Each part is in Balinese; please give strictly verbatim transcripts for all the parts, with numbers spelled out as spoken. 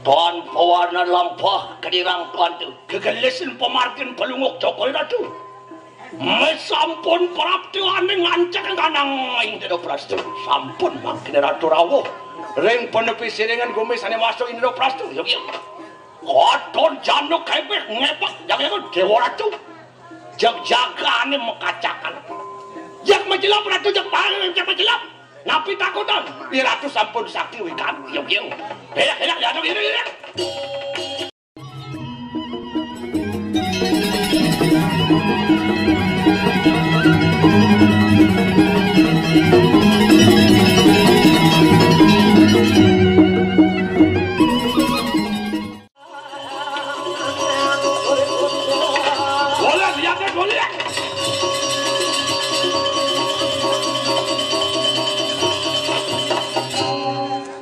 Kon pawarna lampah kadirang tuan tu. Gegelisin pamargin palungguh cokol Ratu. Masampun prapti aning ancak kanang Indraprastu. Sampun mangkin Ratu rawuh. Ring panepi siringan gumi sane wasta Indraprastu. Yuk, yuk. Katon januk kebek ngebek jaga Dewa Ratu. Jag jagane makacakan. Jag majelap Ratu, jag bal, jag majelap. Napi takutan? Ih, Ratu sampun sakti wikan. Yuk, yuk. Helak, helak, ya, yuk, yuk, yuk. Dolan, lihat, dolan.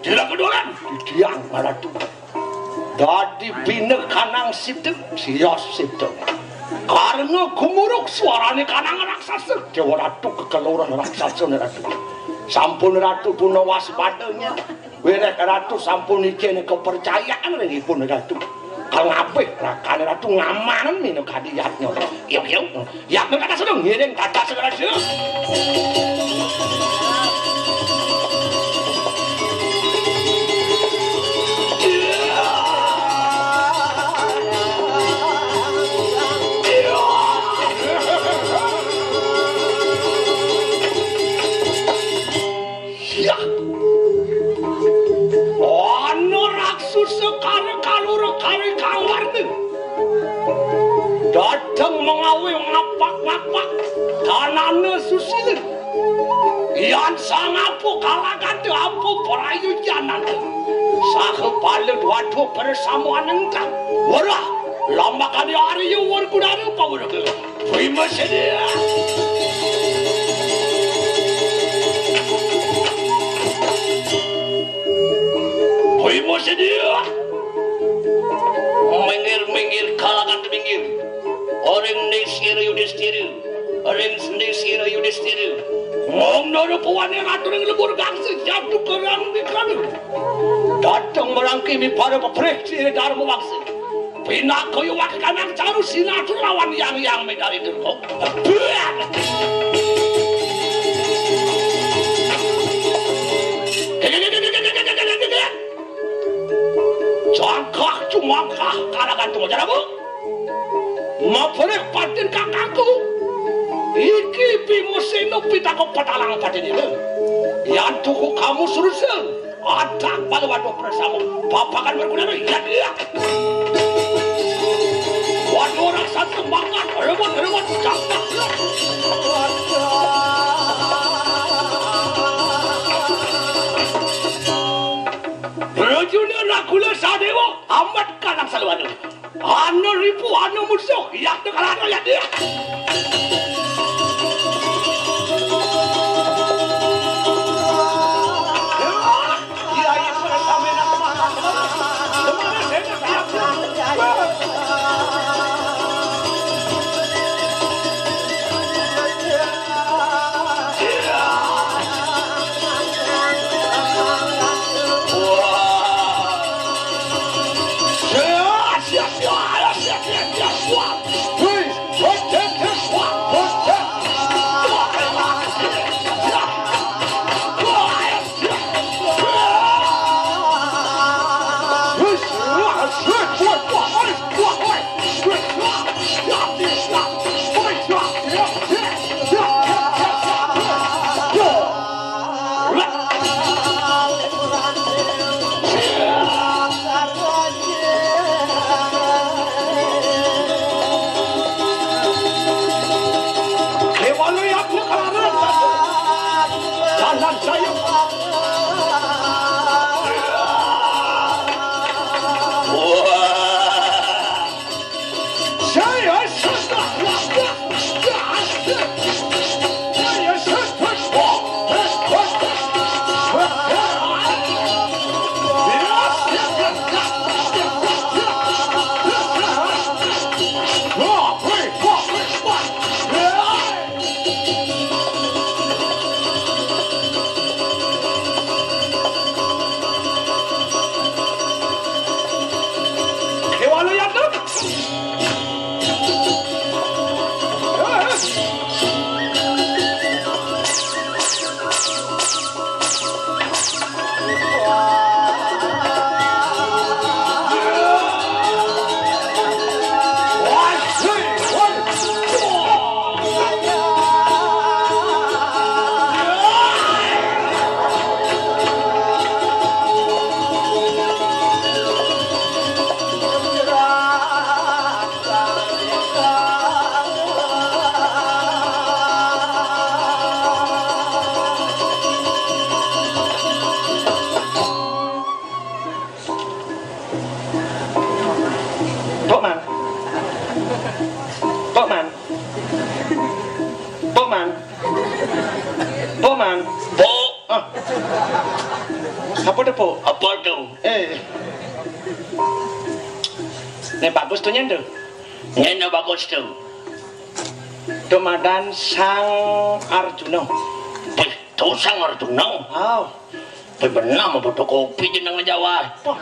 Tidak kedolan. Didiang Ratu. Dadi bina kanang sida, sios sida. Karena gumuruk suarane kanang raksasa. Dewa Ratu kekeluran raksasa Ratu. Sampun Ratu puna waspadanya. Werek Ratu sampun ijin kepercayaan ring ipun Ratu. Kal ngabih rakane Ratu ngamanen minakadi yatna. Yuk, yuk. Yatna kata sedeng ngiring kata segala jeng. Yah. Ana raksasa kare kalura kare kang warna. Dateng mengawe ngapak-ngapak kanana susila. Yan sang apa kalaganta apa prayojananta. Saha pala dwatwa bersama anengkang. Werah, lambakane Arya Werkudara paweraga. Bima Sedia. Bima Sedia. Minggir, minggir, kalagan minggir. Oring Desira Yudistira. Oring Desira Yudistira. Ngong doro puwane ratu ning lembur gangsa jatuh kerang di kami. Dateng merangkimi para peprih sira dharma wangsa. Pinaka yuwak kanang caru sinatu lawan yang-yang medari durga. Buat. Cangkah cumangkah kalagan tunggal jaramu. Mabrek patin kakangku. Iki Bima Sena pitaka patalang patin ini. Yan tuku kamu suruseng. Adak bala waduh bersama. Papakan berguna ya dia. Waduh raksasa semangat. Rebut, rebut. Cakap. Rajuna Nakula Sadewa. Amat kanang salwadu. Ana ripu, ana musuh, yak tekan ana yak dia. Tok, Man. Tok, Man. Tok, Man. Tok, Man. Tok. Ah. Apa tu, Pok? Apa tu? Eh. Ni bagus tu nyen tu. Nyen bagus tu. Tu madan Sang Arjuna. Wih, tu Sang Arjuna. Oh. Wih, benar mau fotokopi jeneng Jawa. Pah.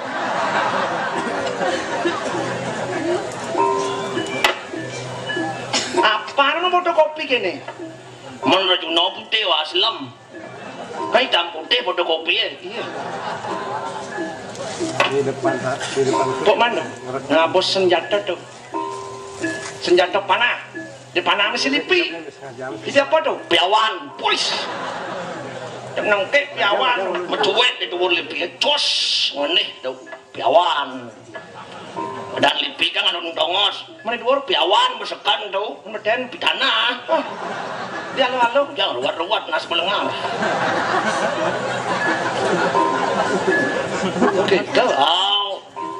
Apa nama fotokopi kene? Mun Arjuna putih, wah, aslem. Kan hitam putih fotokopi ya. Iya. Di depan, di depan. Kok mana? Ngabos senjata tu. Senjata panah. Di panah mesti lipi. Lipi apa tu? Piawan. Puis. Yang nangkep piawan. Mencuek di tubuh lipi. Cos. Ngenih tu. Piawan. Dan lipi kan anu tongos. Mana dua piawan besekan tu. Meden pitana. Oh. Dia lalu-lalu. Jangan ruwet-ruwet nas melengah. Oke, kau.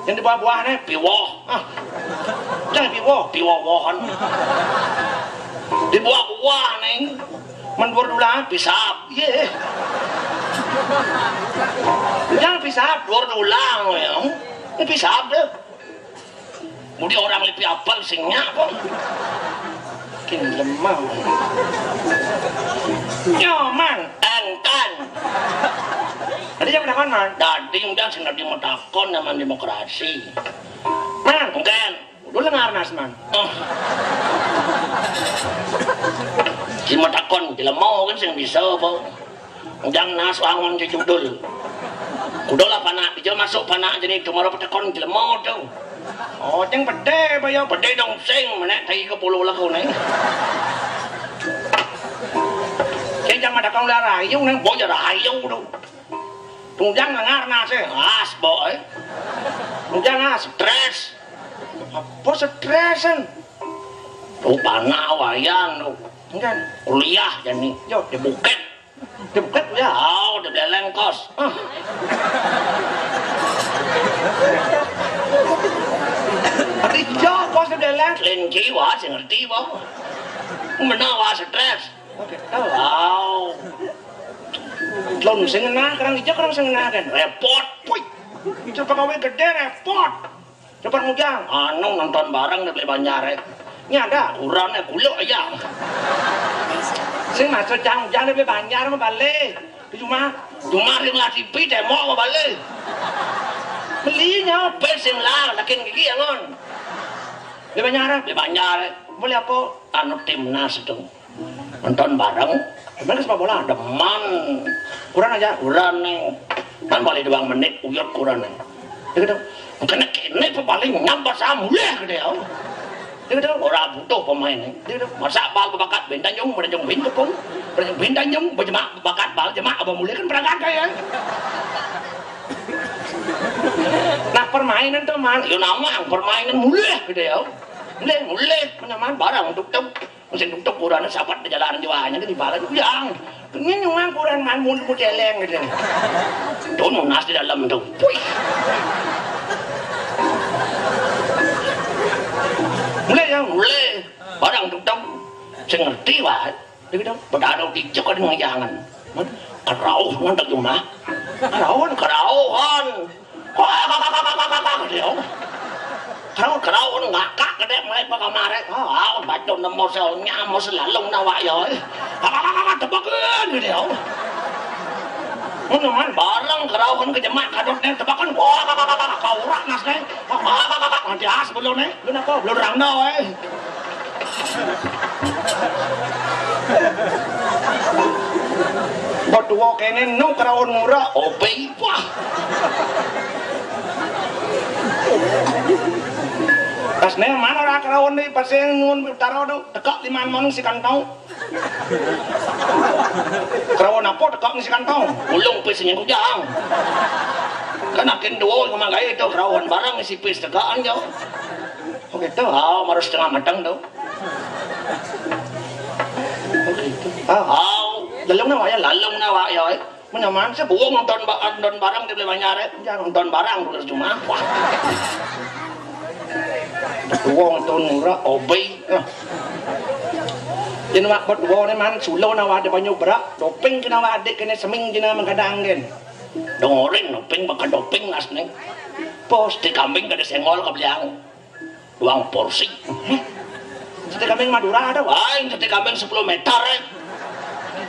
Yang di bawah-bawah ni piwoh. Ah. Jangan piwoh, piwoh-wohan. Di bawah-bawah ni. Mendur dulu lah, pisap. Ye. Jangan pisap, dur dulu lah. Ini pisap deh. Mudi orang lipi apal sing nyak kok. Kin lemah. Nyoman, engkan. Tadi jam berapa, Man? Tadi udah sing tadi mau takon nyaman demokrasi. Man, engkan. Dulu lengar nas, Man. Oh. Cuma takon, tidak mau kan sing bisa apa? Ujang nas wangun jejudul. Kudolah panak, dia masuk panak jadi cuma apa takon jelema tu. Oh, ceng pede, bayo pede dong sing, menek tai ke puluh lagu ni. Ceng jangan ada kau lah rayu, neng boy rayu tu. Tungjang lengar nas, eh. As, boy. Tungjang as, stres. Apa stresan? Tu panak wayan tu. Enggak. Kuliah jadi. Yo, di bukit. Di bukit ya. Oh, di beleng kos. Ah. Kerja kos di beleng. Kelinci wah, sing ngerti boh. Mana wah stres. Oke. Wow. Lon sing ngena, kerang hijau, kerang sing ngena kan. Repot. Puy. Itu pegawai gede repot. Cepat ngujang. Anu nonton bareng di beli banjar, eh. Ini ada. Kurangnya guluk aja. Sing masuk jang-jang di beli banjar mah balik. Di rumah. Rumah ring lah T V, tembok mah balik. Belinya. Pes sing lah, lakin gigi angon. Beli banjar, eh. Beli banjar, eh. Boleh apa? Anu timnas itu. Nonton bareng. Emang ke sepak bola? Demen. Kurang aja. Kurang nih. Kan boleh doang menit, uyut kurang nih. Dia gitu. Kena kene paling nyambar sama mulai gede ya. Dia gitu. Orang butuh pemain nih. Dia gitu. Masa bal bakat bentan jong, bentan jong bin kepung. Bentan jong, berjemak bakat bal, jemak apa mulai kan perangkat kayak. Nah, permainan tuh, Man. Yo, nama permainan mulai gede ya. Mulai, mulai, mana, Man, barang untuk tuh. Mesin untuk kurangnya sahabat di jalan jualnya di bala yang. Ini nyuang kurang, Man, mun mun eleng gitu. Tuh, nunas di dalam tuh. Puih. Mulai ya, mulai. Barang untuk tuh. Saya ngerti, Pak. Dia gitu, padahal dijak ada ngayangan. Kerauh ngantek cuma. Kerauhan, kerauhan. Wah, kakak, kakak, kakak, kakak, dia. Kerauh, kerauh ngakak gede mulai pakamare. Ah, baca nemu selnya mau selalu nawa ya. Kakak, kakak, kakak, tebakan gede. Meneman bareng kerauhan ke jemak kadotnya tebakan. Wah, kakak, kakak, kakak, kaurak nasnya. Kakak, kakak, kakak, nanti as belum nih. Lu napa? Belum rangda, eh. Bot tuwa kéné nu kraon murah, opi, wah. Pas né mana ora kraon di pasé nuwun utara to, tekak liman mon si kantong. Kraon apa tekak si kantong? Ulung pis nyang kujang. Kan akin duo ngomong gaé to kraon barang si pis tekaan yo. Oke to, ah, harus setengah matang to. Oke to. Ah, ah, lalung na waya, lalung na waya. Menyaman sih buang nonton ba- nonton barang di Beli Banjar ya. Jangan nonton barang dulu cuma. Wah. Wong to nura obi. Ah. Yen wak bet wone man sulo na wade banyu berak, doping kena wade kene seming jena mengkadang gen. Dengoring doping bakal doping asne. Pos di kambing kada sengol ke beliang. Duang porsi. Sate kambing Madura ada, wah. Lain sate kambing sepuluh meter, eh.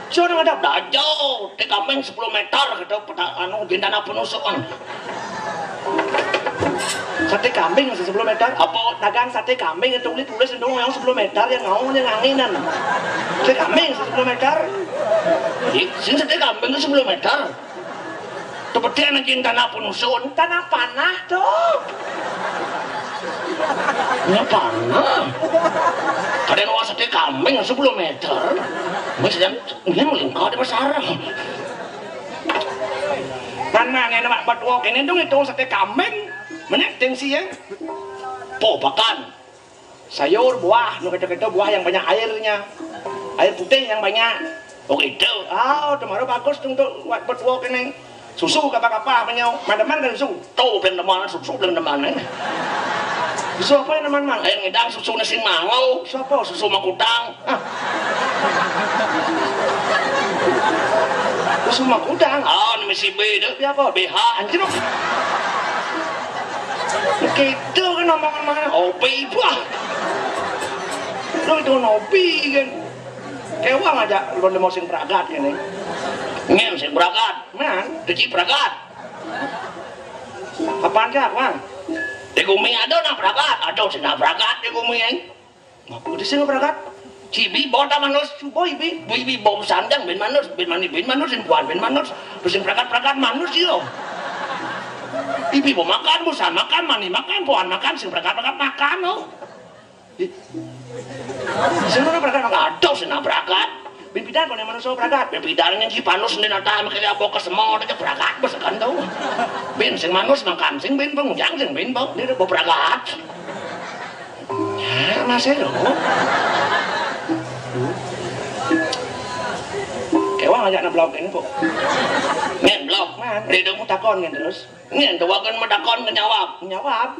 Ijo nang ada belajo, sate kambing sepuluh meter, kata peta anu, jin tanah penusukan. Sate kambing sepuluh meter. Apa? Dagang sate kambing itu beli tulis itu yang sepuluh meter, yang ngau yang anginan. Sate kambing sepuluh meter. Ih, sing sate kambing sepuluh meter. Tepeti anak jin tanah penusun. Tanah panah tuh. Ini panah. Kadang wah sate kambing sepuluh meter. Mas dan ini melingkar di pasar. Mana nih nama buat wok ini dong itu sate kambing. Mana tensi ya? Po pakan. Sayur, buah, nu kata-kata buah yang banyak airnya. Air putih yang banyak. Oh gitu. Ah, udah maru bagus tuh untuk buat buat wok ini. Susu kapa-kapa apa nyau. Mademan kan susu. Tuh belum deman susu belum deman eh. Susu apa yang deman mang? Air ngidang susu nasi mangau. Susu apa? Susu makutang. Ah. Susu makutang. Ah, ini misi B itu. Tapi apa? B H anjir. Gitu kan omongan mana? Opi buah. Lu itu ngopi kan. Kewang aja lu mau sing pragat ini. Ngen sing pragat. Man, deci pragat. Apaan sih, Wang? Di gumi ada nak pragat, ada sing nak pragat di gumi ini. Udah sing pragat. Cibi bota manus. Subo ibi. Bu ibi bom sandang ben manus, ben mani ben manus, sing puan ben manus. Terus sing pragat-pragat manus yo. Ibi bom makan, busan makan, mani makan, puan makan, sing pragat-pragat makan lo. Sing pragat-pragat makan, ada sing nak pragat. Bin pidan kone manusia pragat. Bin pidan yang si panus ini nata makanya apa ke semua ada pragat besekan tau. Bin sing manus makan, sing bin pengunjang, sing bin bau. Ini udah pragat. Ya, masih lo. Kewang aja na blog ini kok. Ngen blog. Man, dia dong takon kan terus. Ngen tuh wakan metakon ke nyawab. Nyawab.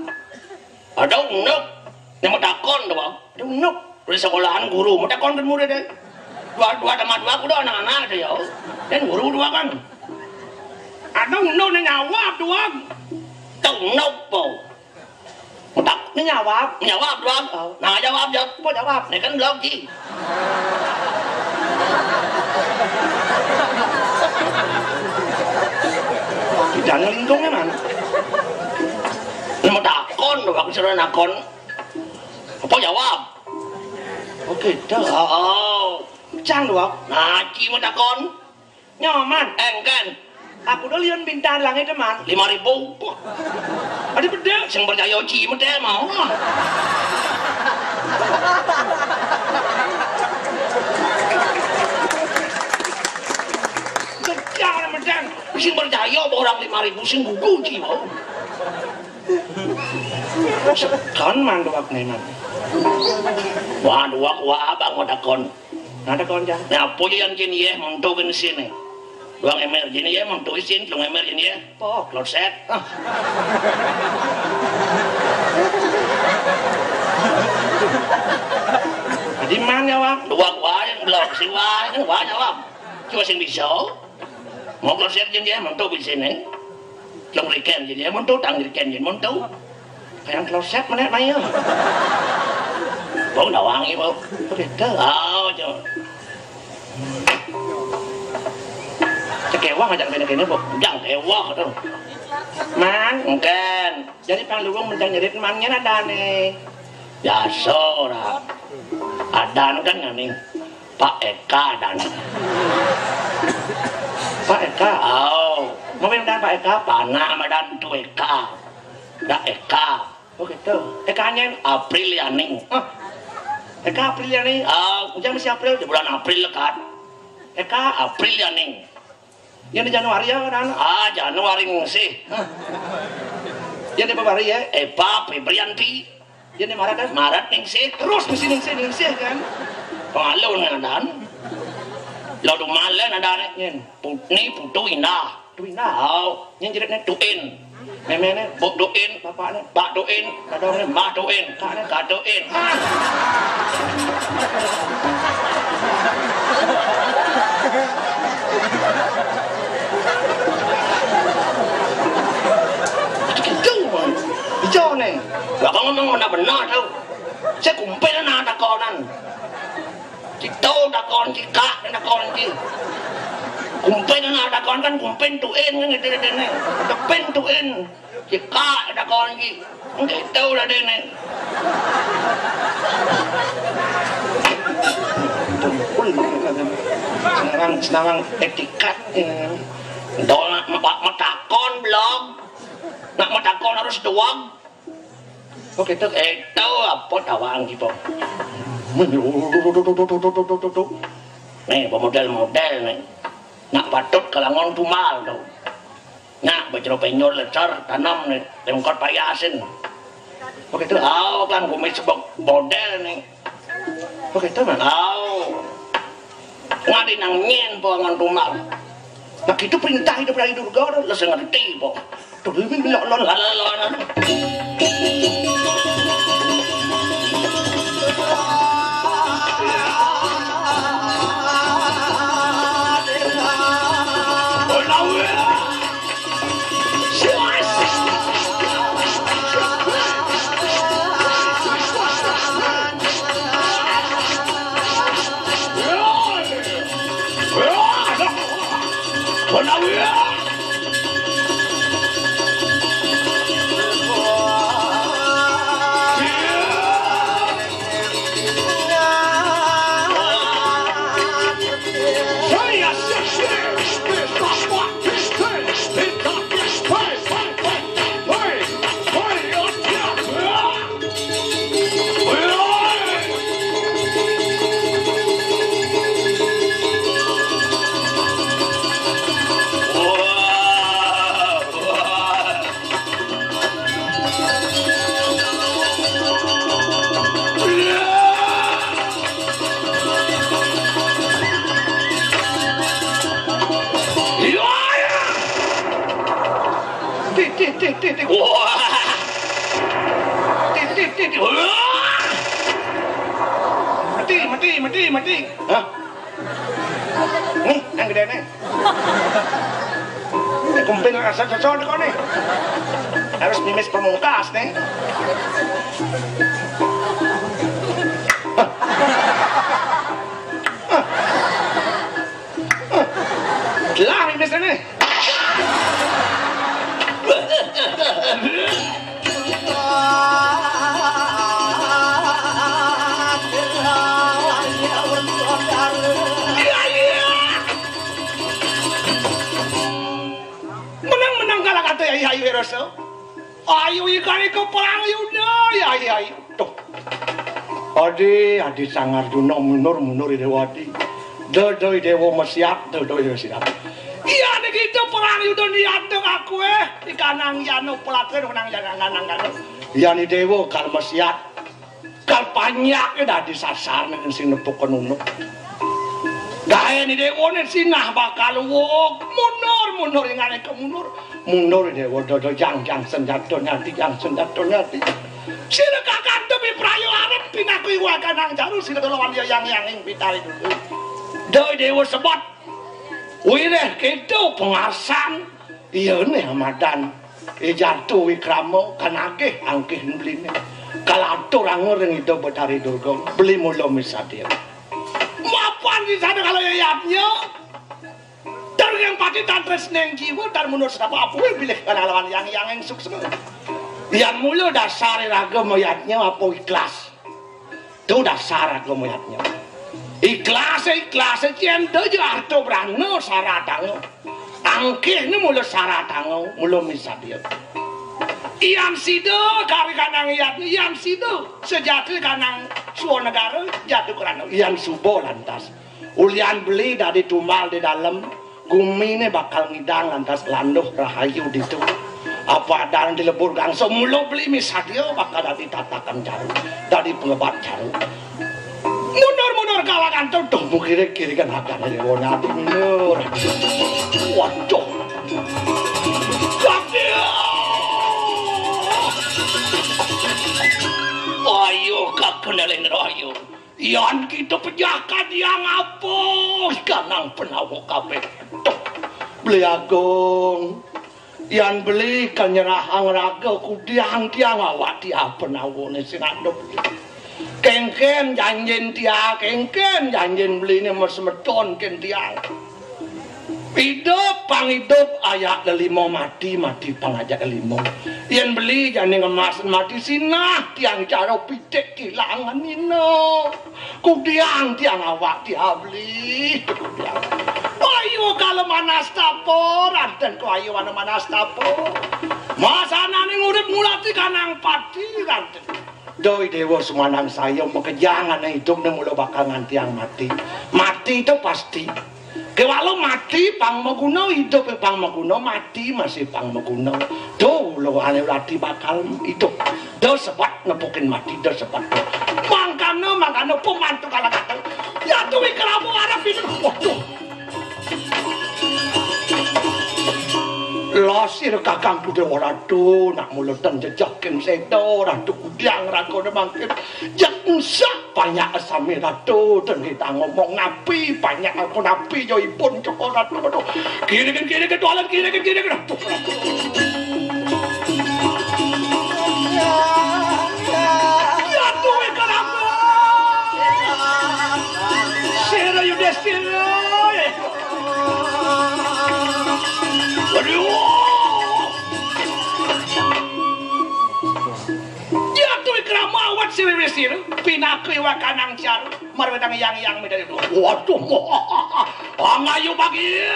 Ada unduk. Yang metakon tuh. Ada unduk. Di sekolahan guru metakon ke murid deh. Dua dua sama dua kudu anak-anak deh ya. Dan guru dua kan. Ada unduk nih nyawab dua. Tahu unduk po. Utak ni nyawab, nyawab doang. Oh. Nah, jawab jawab. Apa jawab? Ni kan belum ki. Jangan lingkungnya man. Ni mau takon doang suruh nakon. Apa jawab? Oke, dah. Oh, oh. Cang doang. Nah, ki mau takon. Nyaman. Engken. Aku dulu liun bintang langit teman. Lima ribu. Ada beda. Sing percaya uji mete mau. Sekarang mete. Sing percaya orang lima ribu sing gugu uji mau. Kan mandok neman. Waduh, aku abang mau takon. Ada konco. Nah, puji yang jin yeh monto ke sini. Duang emer jin yeh monto isin, duang emer jin yeh. Po, kloset. Ah. Jadi man ya, Wak? Dua wayang blok si wayang wayang, Wak. Cuma sing bisa. Mau kloset jin yeh monto di sini. Long riken jin yeh monto, tang riken jin monto. Kayang kloset menek maya. Bau dah wangi bau. Beda. Oh, jo. Cekewang aja kene-kene, Bu. Ujang kewang to. Man, engken. Jadi pang luwung mencang nyerit man nyen adane. Biasa ora. Adan kan ngene. Pak Eka dan. Pak Eka. Oh. Mami madan Pak Eka, panak madan Tu Eka. Dak Eka. Oh gitu. Eka nyen Apriliani. Hah? Eka Apriliani. Ah, ujang misi April, di bulan April kan. Eka Apriliani. Yang di Januari ya kan? Ah, Januari ningsih. Hah? Yang di Februari ya? Eva Febrianti. Yang di Maret kan? Maret ningsih. Terus misi ningsih, ningsih kan? Pengalun ngadan. Lalu malah ngadan nyen. Putni Putu Indah. Tu Indah. Au, nyen jeritne Tuin. Memene Buk Tuin, bapakne Pak Tuin, dadongne Mbah Tuin, kakne Kak Tuin. Ah. Gitu, Bang. Ijo ne. Lah kok ngomong benar-benar tau. Saya kumpil nah takonan. Cito takon, cikak takon ki. Kumpin nak takon kan kumpin tuin kan gitu dene. Tepin tuin. Cikak takon ki. Gitu lah dene. Senang, senang etikat. Dol nak mepak metakon belum. Nak metakon harus doang. Oke, itu, eh, tahu apa tawang kita? Nih, pemodel-model nih. Nak patut kalangon tumal tuh. Nak bejero penyol lecar tanam nih, lengkot payasin. Oke, itu. Tahu kan kumis sebab model nih. Oke, itu, Mas. Tahu. Ngadi nang nyen po ngan tumal. Nah, gitu perintah hidup dari Durga, udah selesai ngerti po. Tuh, dulu min belok lon, lala lon. Tih, tih, tih, tih, tih. Wah. Tih, tih, tih, tih. Wah. Mati, mati, mati, mati. Hah? Nih, yang gede nih. Ini kumpil rasa cocok kok nih. Harus mimis pamungkas nih. Hah? Hah? Lah, mimis ini. Menang-menang kalah kata ya, ya, ya, rasa. Ayo, ikan itu perang Yuda, ya, ya, ya. Tuh. Adi, adi sangar Arjuna mundur, mundur Dewa adi. Dodoi Dewa mesiat, dodoi Dewa siat. Iya, nih gitu perang Yuda niat tuh aku, eh. Ikanang yano pelatihan, menang jangan nganang kan. Iya, nih Dewa, kal mesiat. Kal panjak, eh, dadi sasar, nih, sing nepuk kenunuk. Gae nih Dewa, nih sinah bakal wuk. Mundur, mundur, ingane ke mundur. Mundur Dewa, dodo jang, jang senjata nyati, jang senjata nyati. Sira kakandem prayo arep pinaku iwa kanang jaru, sira lawan ya yang yang ing pitari dulu. Doi Dewa sebot. Wireh keto pengarsan. Iya neh amadan. Ijatu wikrama kanagih angkih bline. Kalatur angering Ida Betari Durga. Beli mula misadya. Mapan di sana kalau ya yatnya. Dar yang pati tan tresneng jiwa, dar mundur sapa apuhe bilih kana lawan yang yang ing suksma. Yang mula dasar raga mayatnya apa ikhlas. Itu dasar raga mayatnya. Ikhlas, ikhlas, cien dojo arto brana saratanga. Angkihné mula saratanga, mula misadia. Yan sida kari kanang yan, yan sida sejati kanang Swanegara, jati krana yan suba lantas. Ulian beli dadi tumbal di dalem, guminé bakal ngidang lantas landuh rahayu ditu. Apa adang di lebur gangsa mula beli misadia bakal dadi tatakan jaru, dadi pengebat jaru. Mundur-mundur kalangan tuh, tuh, mukire kiri kan akan aja wong ati mundur. Waduh. Kaki. Ayo, kakendalin rayu. Yan kita pejakan yang apa? Kanang penawa kabeh. Tuh, Beli Agung. Yan beli kanyerahang raga kudiang tiang awak tiang penawane sing anduk. Kengken janjin tiang, kengken janjin beliné masemeton kén tiang. Idup pang idup ayak lelima, mati, mati pang ayak lelima. Yan beli jani ngemasin mati sinah tiang cara pitik kilangan ina. Kudiang tiang awak tiang beli. Kudiang. Ayo kala manastapa, ranten ko ayo ana manastapa. Masanané ngurip ngulati kanang pati ranten. Doi Déwa sumanang saya makejang ana idup né mula bakal ngantiang mati. Mati to pasti. Kéwala mati pang maguna, idup pang maguna, mati masih pang maguna. Duh, lo ane lati bakal idup. Do sebab nepukin mati, do sebab. Mangkana, mangkana pembantu kalah kata. Ya tuwi keramu arep idup. Waduh. Lasir kakang kuda waratu, nak mula ten jejakin sedo, ratu kudiang raga mangkin. Jek ensak banyak sami ratu, ten kita ngomong napi, banyak aku napi, yo ipun cokor ratu, aduh. Kirikin, kirikin, dolan, kirikin, kirikin, aduh, aduh. Ya tuwi keramu. Sira Yudhistira. Aduh. Ya tuwi keramu awet si Yudhistira. Pinaka iwak kanang caru. Marwetang yang-yang medal itu. Waduh. Angayu bagi.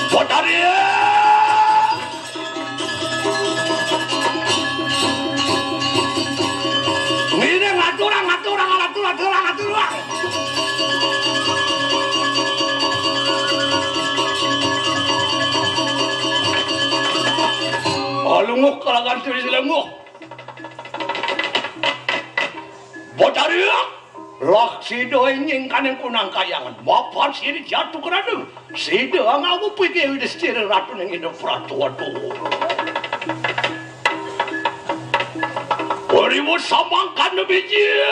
Batari. Ngene ngaturang, ngaturang, ngaturang, ngaturang, ngaturang. Alunguh kalagan tulis lenguh. Batari. Lah sida nyingkaning kunang kayangan, mapan sida jatuh kerana. Sida ngawu pikir Yudhistira ratu ning Indraprastha. Waduh. Wariwa samangkana bijit.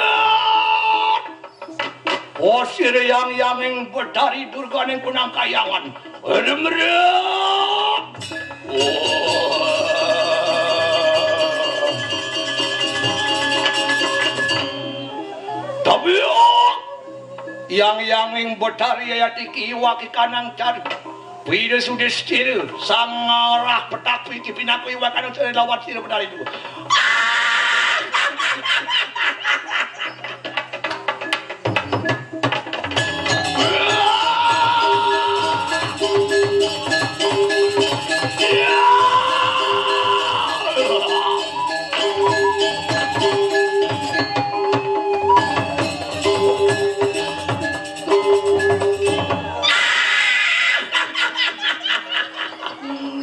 Oh, sira yang yanging Betari Durga ning kunang kayangan. Remrek. Tapi, oh, yang-yanging Betari ayat iki iwak ikanang cari. Pida Sudistira, sang ngarah petak piti pinaku iwak kanang cari lawat sira Betari dua.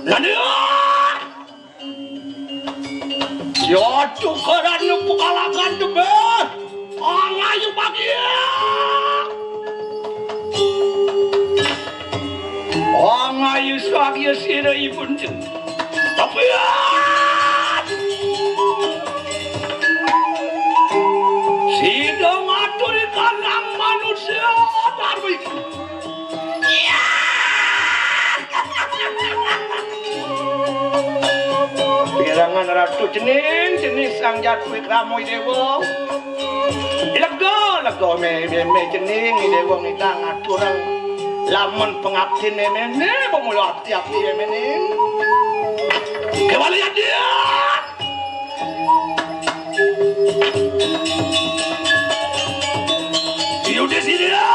Nani? Ya tukaran pekalakan tebih. Angayu bagia. Angayu sagia sira ibun. Tapi sida ngaturi kanang manusia darwi. Pirangan ratu cening, cening sang jatuh ikramo dewa. Lega, lega, me, me, me, cening dewa ngidang aturang. Lamun pengabdiné me, me, pemula abdi-abdi me, me, ning. Kewala ya dia. Yudhistira.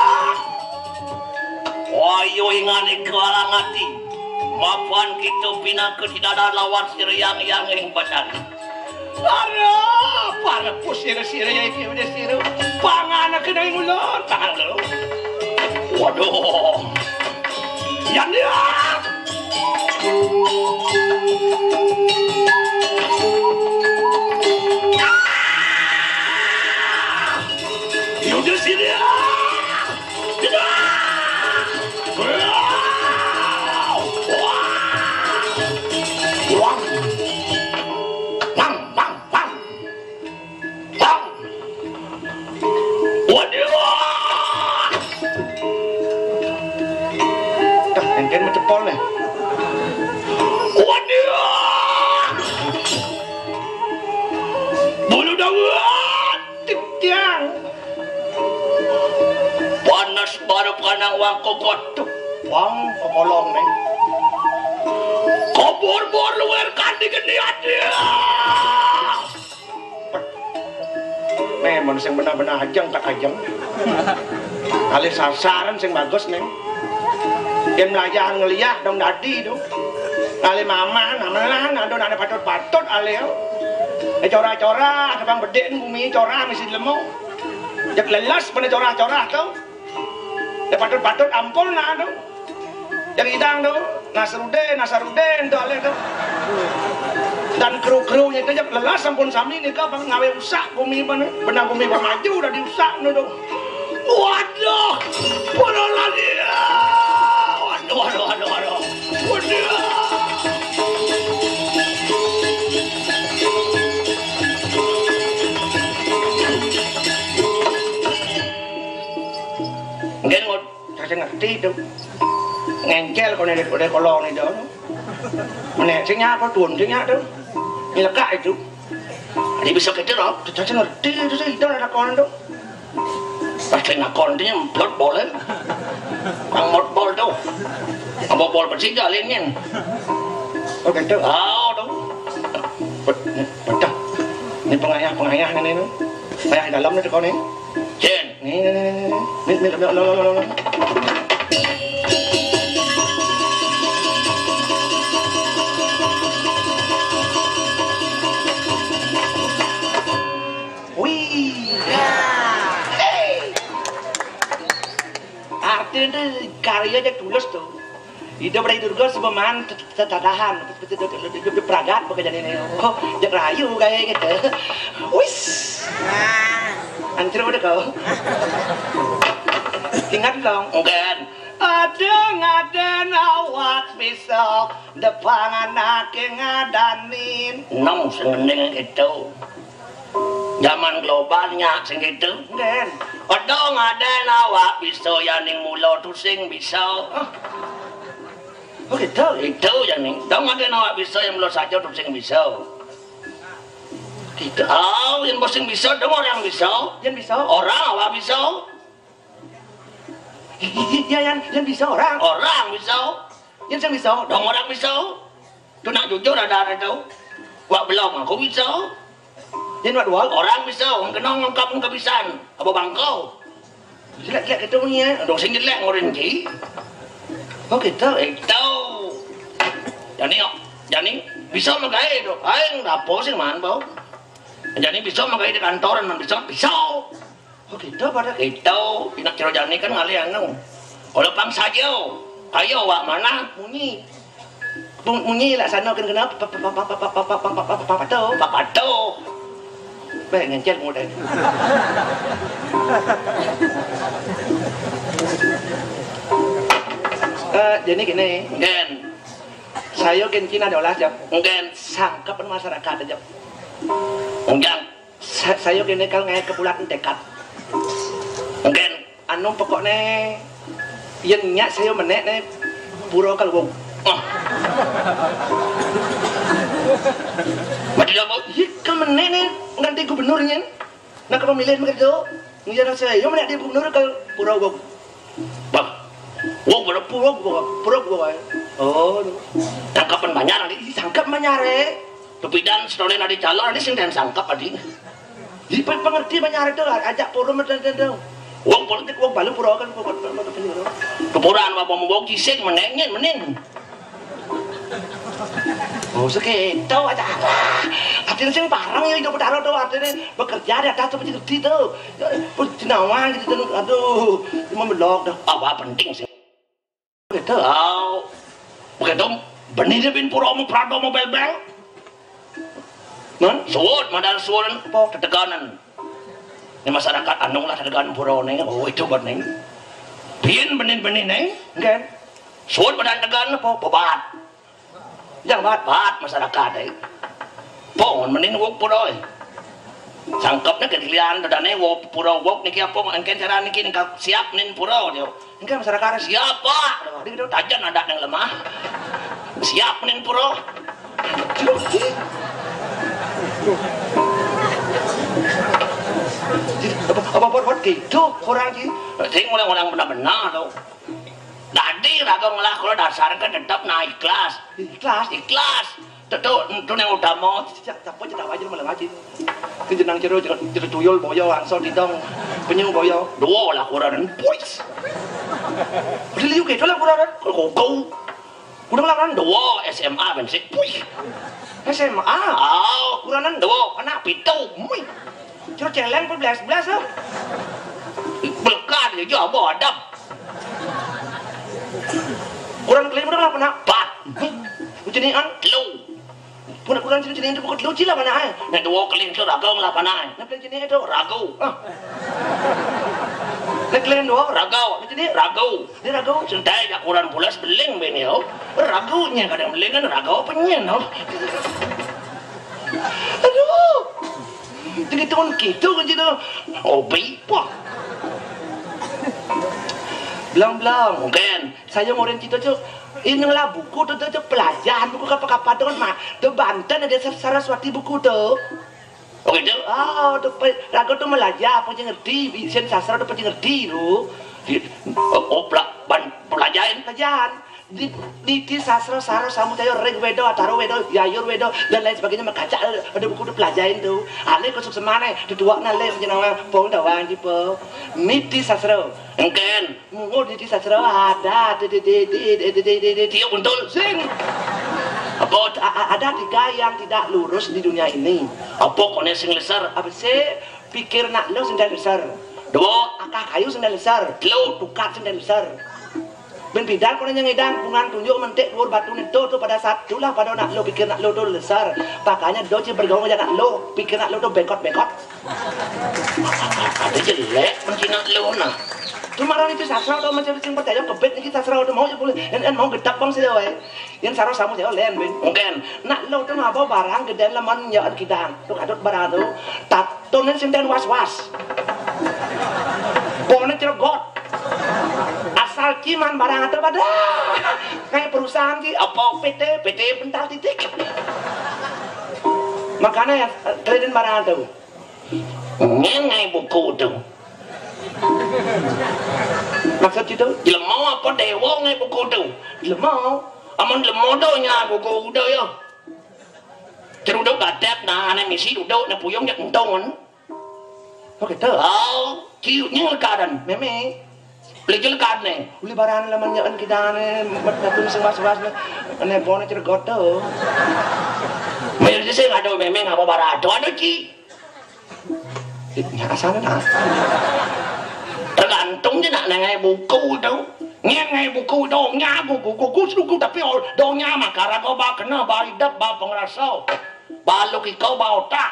Yo ingane kewalang ati. Mapan kita pinaka tidak ada lawan siriyang yang ing badan. Aduh, para pusir sira ya iki udah sira. Pangan kena ulun, pangan ulun. Waduh. Yang dia. Ya udah sini. Waduh. Dah, enten mecepol nih. Waduh. Bulu dawet. Tiang. Panas baru panang wangkok waduh. Wang kokolong nih. Kobor-bor luwer kandi geni ati. Memang sing benar-benar ajeng tak ajeng. Kali sasaran sing bagus nih. Yang melayah ngeliah dong dadi itu. Kali maman, maman, ado nane patut-patut alih. Eh, corah-corah, kebang bedek bumi corah mesti lemu. Jak lelas pada corah-corah tuh. Ya patut-patut ampun nah tuh. Yang idang tuh, Nasruddin, Nasruddin tuh alih tuh. Dan kru-krunya itu jak lelas ampun sami nih kau ngawe usak bumi mana, benang bumi maju udah diusak nih tuh. Waduh, waduh lagi. Waduh, waduh, waduh, waduh. Waduh. Mungkin ngot, saya ngerti itu. Ngencel kau nenek udah kolong itu. Menek sing apa tuh, sing tuh. Nyelekak itu. Jadi bisa gitu loh. Saya ngerti itu sih, itu ada kawan tuh. Pas kena konti nyemplot boleh. Nang mot bol tuh. Apa bol besi jalinin? Oh gitu. Oh tuh. Bet-, ini, betah. Ini pengayah-pengayah ini, ini. Pengayah dalam nih kau nih. Jin. Nih, nih, nih, nih. Nih, nih, nih, nih, nih, nih. Wih. Artinya karya aja tulus tuh. Ida Brai Durga sebeman tetatahan. Pragat pekerjaan ini. Oh, jak rayu kayak gitu. Wis. Ancur udah kau. Ingat dong. Mungkin. Ada ngaden awak bisa depan anak ngadanin. Nom sengening itu. Zaman global nyak sing gitu. Ngen. Ada ngaden awak bisa yaning mula tusing bisa. Oh. Oh gitu. Itu yaning. Dong ngaden awak bisa yang mula saja tusing bisa. Gitu. Oh, yang pusing bisa dong orang bisa. Yang bisa. Orang awak bisa. Ya, yang, yang bisa orang. Orang bisa. Yang, yang bisa. Dong orang bisa. Tu nak jujur ada ada tu. Wak belum aku bisa. Yang wak dua. Orang bisa. Orang kena ngungkap kebisan. Apa bangkau? Jelek-jelek gitu punya. Dong sing jelek ngorin ki. Oh gitu. Eh, tahu. Jadi, jadi bisa magai tu. Aing dapo sih man bau. Jadi bisa magai di kantoran man bisa. Bisa. Oh gitu pada. Itu, inak cero jani kan ngalih anu. Kalau pang saja, ayo wak mana? Munyi. Munyi lah sana kan kenapa? Papato. Papato. Beh ngencel mudah. Eh, jadi gini. Gen. Saya kan Cina dolas jap. Gen. Sangkep masyarakat jap. Enggak. Sa-, saya kene kal ngae kepulat tekad. Mungkin anu pokokne yen nyak saya menek ne pura kal wong. Oh. Mati apa? Iya kal menek ne nganti gubernur nyen. Nak pemilihan begitu. Ngira saya menek di gubernur kal pura wong. Bang. Wong pura pura wong pura wong. Oh. Tangkapan banyak nanti. Sangkep manyare. Kepidan setone nadi calon nadi sing den sangkep adi. Di pe-, pengerti manyare tu ajak forum dan dan tu. Wong politik wong balu pura kan wong wong wong wong. Tu Purane apa mbok cising menengen menin. Oh, seketo aja. Artine sing pareng ya idup Betara to, artine bekerja di atas to, ngerti to. Ya, wis jenawang gitu to. Aduh, cuma melok dah. Apa penting sih? Gitu. Oh. Begitu benih bin pura mau prado mau bel-bel. Nah, suwun, madal suwun, apa teteganan. Ini masyarakat anung lah teteganan purane. Oh, itu bening. Biyen benih-benih ne, nggih. Suwun madal teteganan apa? Bebat. Yang bat-bat masyarakat, eh. Pon menin wong pura, eh. Sangkepne kegilian dadane wong pura wong niki apa engken cara niki nika siap nin pura dia. Engken masyarakat siap, Pak. Dia tajan ada yang lemah. Siap nin pura. Apa apa buat gitu orang sih. Sing orang-orang benar-benar tuh. Dadi raga ngelah kula dasarke tetep nah ikhlas. Ikhlas, ikhlas. Tetu entu ning utama. Sapa cita wae malah ngaji. Ki jeneng jero jero jero tuyul boyo angsa didong penyu boyo. Dua lah kurang. Puis. Beli liu kedo lah kurang. Kok kau. Kurang lah kan dua S M A ben sik. Puis. S M A. Oh, kurang dua anak pitu. Mui. Cuma celeng pun belas-belas ah. Belekar ya apa adab. Kurang kelima udah lah pernah. Pat. Ucini an lu. Pun kurang sini sini itu bukan lu cila mana ai. Nah dua kelin tu raga lah mana ai. Nah kelin sini itu ragu. Ah. Nah kelin dua raga. Nah sini ragu. Dia ragu. Sentai jak kurang pulas beling ben yo. Ragunya kadang beling kan ragu penyen no. Aduh. Jadi tahun kita kan jadi hobi apa? Belang-belang. Mungkin. Saya ngorin kita tu. Ini lah buku tu tu pelajaran buku apa-apa tu kan mak. Tu Banten ada Saraswati buku tu. Oh gitu. Oh, tu raga tu melajar apa je ngerti, sen sastra tu apa je ngerti tu. Oh, oh pelajaran. Pelajaran. Di Niti Sastra Saro Samucaya Rig Weda Ataro Weda Yayur Weda dan lain sebagainya makaca ada buku tu pelajarin tu. Ale kau suksemane tu dua nale macam nama pong dawang tipe Niti Sastra. Engken. Mungut Niti Sastra ada di di di di di di di di di tiup untul sing. Apa ada tiga yang tidak lurus di dunia ini. Apa kone sing lesar? Apa sih? Pikir nak lo sendal lesar. Dua. Akah kayu sendal lesar. Telu. Tukat sendal lesar. Ben bidal kono nyang edan bungan tunjuk mentik dhuwur batu neto tu pada saat itulah pada nak lo pikir nak lo tu lesar. Pakanya do ci bergaul aja nak lo pikir nak lo tu bekot-bekot. Ada jelek menci nak lo nah. Tu marang itu sastra tu macam sing percaya kebet niki sastra tu mau je boleh. En en mau gedap bang sida wae. Yen saro samu sira len ben. Mungkin. Nak lo tu ngaba barang geden lemon nyaen kidang. Tu kadut barang tu. Tatunen sinden was-was. Bone ceregot. Asal ciman barang atau pada. Kayak perusahaan ki apa P T P T bentar titik. Makanya ya kredit barang tu. Ngen ngai buku tu. Maksud itu? Jelema apa dewa ngai buku tu? Jelema. Amun jelema do nya buku udah ya. Ceruduk gatek nah ane misi duduk ne puyung jak entong. Oh gitu. Oh, ciutnya lekadan. Meme. Lejel kadne. Uli barang laman nyaen kita ane mat datun sing was-was ne. Ane bone cergot tu. Mayar sing ada meme ngapa barato ada ci. Nya asal nah. Tergantung je nak nengai buku tu. Ngai buku dongnya buku kukus buku tapi dongnya mah karago ba kena ba idap ba pengerasa. Ba logika ba otak.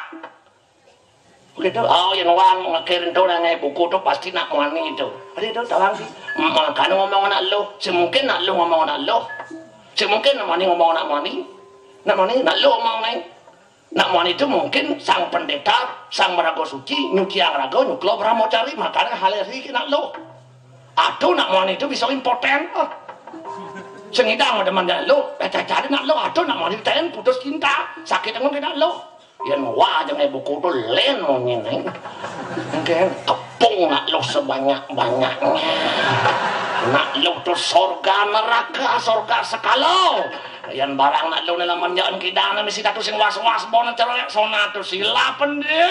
Begitu. Oh, yang wang ngekir tu nengai buku tu pasti nak mani tu. Ada tu tawang sih. Makanya ngomong nak lo, semungkin nak lo ngomong nak lo. Semungkin nak mani ngomong nak mani. Nak mani nak lo ngomong ngai. Nak muan itu mungkin sang pendeta, sang meraga suci, nyuciang raga, nyuklo brahmacari, makanya hal sedikit nak lo. Aduh nak muan itu bisa impoten. Ah. Sengidang ada manja lo, eh cari nak lo, aduh nak muan itu ten putus cinta, sakit yang mungkin nak lo. Yang wah jangan buku tu len mau ngene. Mungkin tepung nak lo sebanyak-banyaknya. Nak lo tu sorga neraka, sorga sekala. Yan barang nak lu ni laman jalan kidang ni mesti tatu sing was-was bon cerek sona tu silapen dia.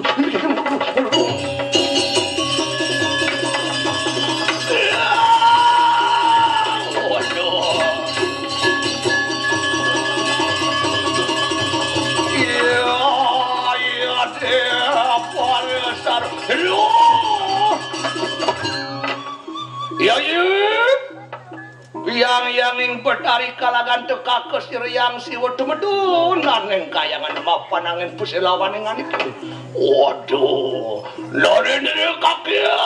Waduh. Iya, iya, deh, apa dasar? Loh. Ya, iya. Yang, yang ing Betari kalagan teka ke sir yang siwa tumedun, nang ing kayangan mapan angin pusilawan ing anik. Waduh, Narendra Kakya,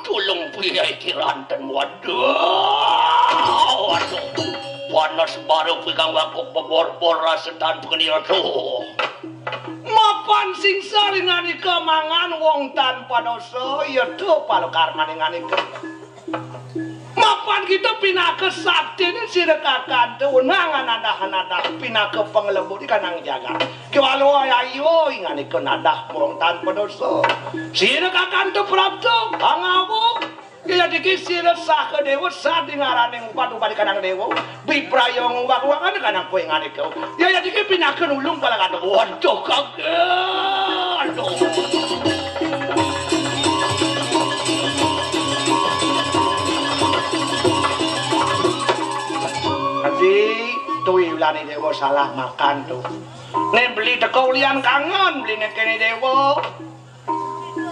tulung piyai kiranten, waduh, waduh. Panas baru pikang wakuk bebor-bor rasetan pengenil tuh. Mapan sing saling anika mangan wong tanpa dosa, ya tuh palo karmane nganika. Mapan kita pinaka saktine sira kakanta wenang anadah-anadah pinaka panglebur di kanang jagat. Kewalo ayo inganika nadah murung tanpa dosa. Sira kakanta prapta pangawa. Kaya diki sira saha dewa sadi ngaraning upat-upat di kanang dewa. Bipraya ngubak-ubak kanang kowe inganika. Ya ya diki pinaka nulung pala kata. Waduh kagel. Aduh. Adi, tuwi ulane dewa salah makan tuh. Nek beli teko ulian kangen beli nek kene dewa.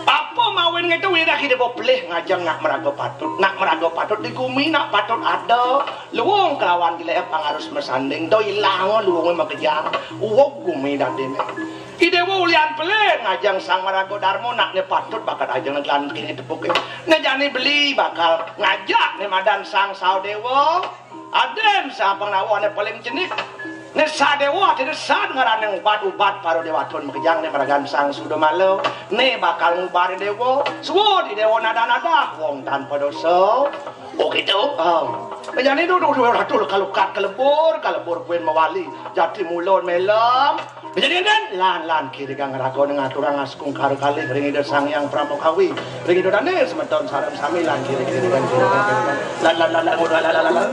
Apa mawin ngetu wirah ide bopelih ngajeng nak meraga patut. Nak meraga patut di gumi nak patut ada. Luwung kelawan dilek pangarus mesanding. Do ilang luwunge makejang. Uwug gumi dadine. Idewa ulian pelih ngajeng sang meraga darma nak ne patut bakat ajeng lan kene tepuke. Ne jani beli bakal ngajak ne madan sang sadewa. Aden sa pangawane paling cenik. Ne sadewa atine sad ngarane ubat-ubat para dewatun makejang ne meragan sang sudamala. Ne bakal ngubari dewa. Suwun idewa nada-nada wong tanpa dosa. Oh gitu. Oh. Jani dudu dudu ratu kalukat kalebur, kalebur kuwi mawali. Jati mulon melem. Jadi enten lan lan kiri kang raga ngaturang asung karo kalih ring Ida Sang Hyang Pramakawi. Ring Ida Dane semeton sareng sami lan kiri kiri kang kiri kang kiri kang. Lan lan lan lan lan lan lan.